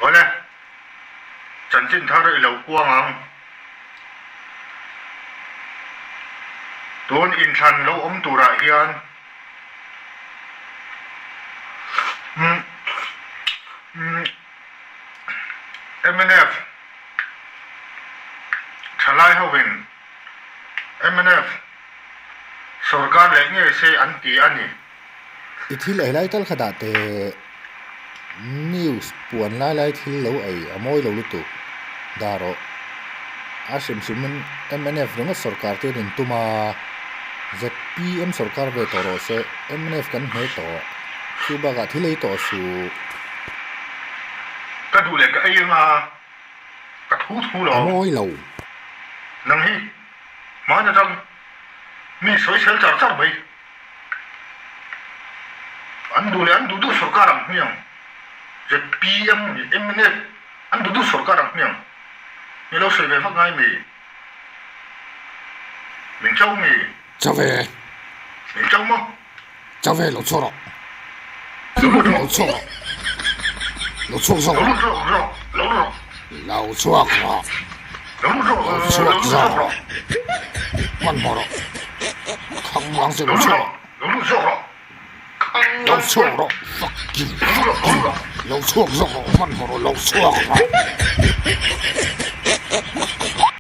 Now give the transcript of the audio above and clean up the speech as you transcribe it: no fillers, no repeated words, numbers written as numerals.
Awle, chanchin thar i lo kuang ang. Tun inthlan lo awm turah hian mnf thalai hovin mnf sawrkar leh ngei se an ti a ni. I thil ei lai tal kha dah teh. News puan lai lai thil lo ei a mawi lo lutuk. Dah rawh. A hrim hrimin mnf ringawt sawrkar te an intum a, ZPM sawrkar ve tawh rawh se, mnf kan hne tawh. Chu bakah thil ei tawh suh. Ka duh leh ka ei anga ka thu thu lo. A mawi lo. Nang hi hmaan atang mi sawisel char char mai. An duh leh an duh duh sorkar ang hmiang. ZPM nih mnf an duh duh sorkar ang hmiang. Mi lo sawi ve vak ngai mi? Min cho mi? Cho ve. Min cho maw? Cho ve lo chhuak rawh. Lo lut rawh. Lo chhuak rawh. Lo chhuak zawk rawh. Lo lut rawh. Lo lut rawh. Lo chhuak rawh. Lo lut rawh. Lo chhuak zawk rawh. Hmanhmawh rawh. Khang vang che lo chhuak rawh. Lo lut zawk rawh. Lo chhuak rawh. Fuck you. Fuck you. Lo chhuak zawk rawh. Hmanhmawh rawh. Lo chhuak rawh.